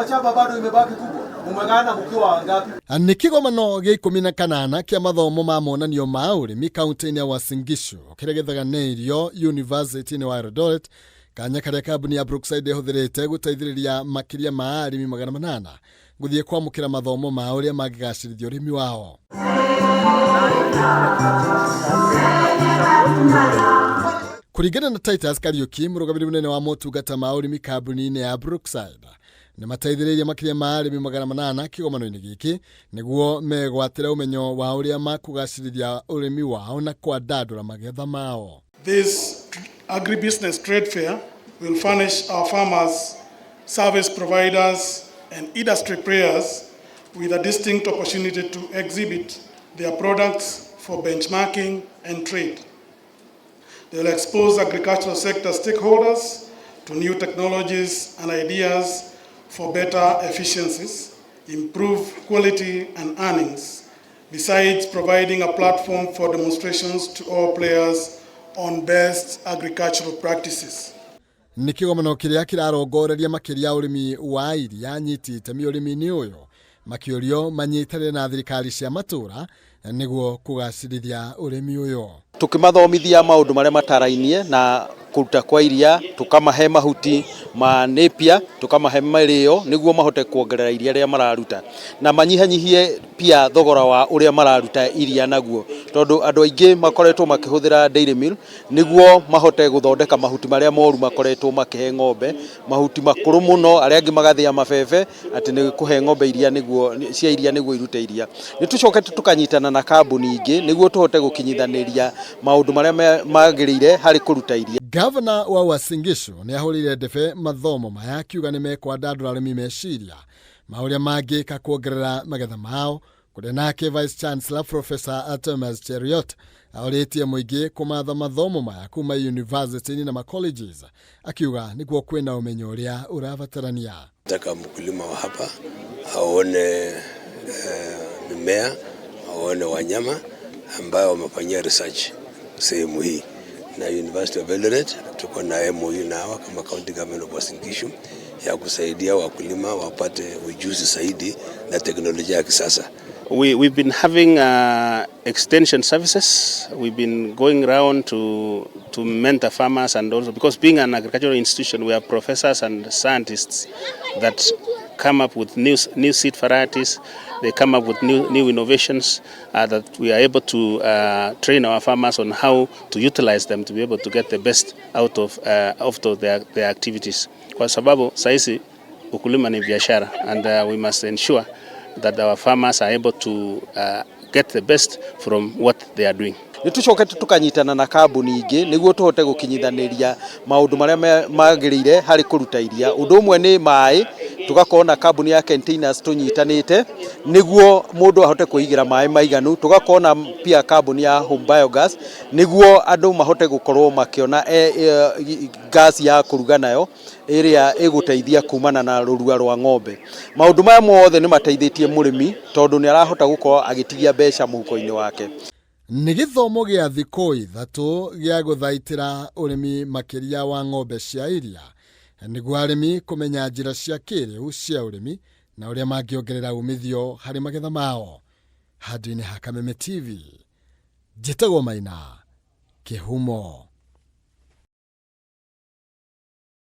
Shamba bado imebaki kubwa. Mumegana mkiwa wangapi? Nĩ kĩgomano gĩa 18 kĩa mathomo ma monanio ma ũrĩmi kaunti-inĩ ya Uasin Gishu kĩrĩa gĩthaganĩirio University-inĩ wa Eldoret, kanya karĩa kambuni ya Brookside ĩhũthĩrĩte gũteithĩrĩria makĩria ma arĩmi 800 gũthiĩ kwamũkĩra mathomo ma ũrĩa mangĩgacĩrithia ũrĩmi wao. Kũringana na Titus Kariuki, mũrũgamĩrĩri mũnene wa motungata ma ũrĩmi kambuni-inĩ ya Brookside, nĩ mateithĩrĩirie makĩria ma arĩmi 800 kĩgomano-inĩ gĩkĩ nĩguo megwatĩre ũmenyo wa ũrĩa makũgacĩrithia ũrĩmi wao na kwandandũra magetha mao. This agribusiness trade fair will furnish our farmers, service providers, and industry players with a distinct opportunity to exhibit their products for benchmarking and trade. They will expose agricultural sector stakeholders to new technologies and ideas for better efficiencies, improve quality and earnings, besides providing a platform for demonstrations to all players on best agricultural practices. Nĩ kĩgomano kĩrĩa kĩrarongoreria makĩria ũrĩmi wa iria, nyiti itemi ũrĩmi-inĩ ũyũ makĩũrio manyitanĩre na thirikari cia matũũra nĩguo kũgacĩrithia ũrĩmi ũyũ. Tukimathomithia maundu maria matarainie na kuruta kwa iria, tukamahe mahuti ma napier, tukamahe marĩo niguo mahote kuongerera iria rĩrĩa mararuta na manyihanyihie pia thogora wa uria mararuta iria naguo, tondu andu aingĩ makoretwo makĩhũthĩra dairy meal niguo mahote gũthondeka mahuti marĩa moru makoretwo makĩhe ng'ombe, mahuti makũrũ mũno, arĩa angĩ magathĩa mabebe atĩ nĩ kũhe ng'ombe iria niguo cia iria niguo irute iria. Nĩ tũcokete tũkanyitana na kambuni ingĩ niguo tũhote gũkinyithanĩria maũndũ marĩa magĩrĩire harĩ kũruta iria. Gavana wa Uasin Gishu nĩ ahũrĩire ndebe mathomo maya, akiuga nĩ mekwandandũra arĩmi meciria ma ũrĩa mangĩka kuongerera magetha mao, kũrĩa nake Vice Chancellor Professor Thomas Cheruiyot aũrĩtie mũingĩ kũmatha mathomo maya kuma university na macolleges, akiuga nĩguo kwĩna ũmenyo ũrĩa ũrabatarania. Nataka mkulima wa hapa aone mimea, aone wanyama ambayo wamefanyia research sehemu hii. Na University of Eldoret tuko na MOU nao kama County Government of Uasin Gishu ya kusaidia wakulima wapate ujuzi zaidi na teknolojia ya kisasa. We've been having extension services. We've been going around to mentor farmers, and also because being an agricultural institution, we have professors and scientists that come up with new seed varieties. They come up with new innovations that we are able to train our farmers on how to utilize them to be able to get the best out of their activities. Kwa sababu saizi ukulima ni biashara, and we must ensure that our farmers are able to get the best from what they are doing. Nĩ tũcokete tũkanyitana na kambuni ingĩ nĩguo tũhote gũkinyithanĩria maũndũ marĩa magĩrĩire harĩ kũruta iria. Ũndũ ũmwe nĩ maĩ, tũgakorwo na kambuni ya containers tũnyitanĩte nĩguo mũndũ ahote kwĩigĩra maĩ maiganu, tũgakorwo na pia kambuni ya home biogas nĩguo andũ mahote gũkorwo makĩona gas ya kũruga nayo ĩrĩa ĩgũteithia kumana na rũrua rwa ng'ombe. Maũndũ maya mothe nĩ mateithĩtie mũrĩmi tondũ nĩ arahota gũkorwo agĩtigia mbeca mũhuko-inĩ wake. Nĩ gĩthomo gĩa thikũ 3 gĩa gũthaitĩra ũrĩmi makĩria wa ng'ombe cia iria nĩguo arĩmi kũmenya njĩra cia kĩrĩu cia ũrĩmi na ũrĩa mangĩongerera umithio harĩ magetha mao. Handũ-inĩ ha Kameme TV, njĩtagwo Maina Kĩhumo.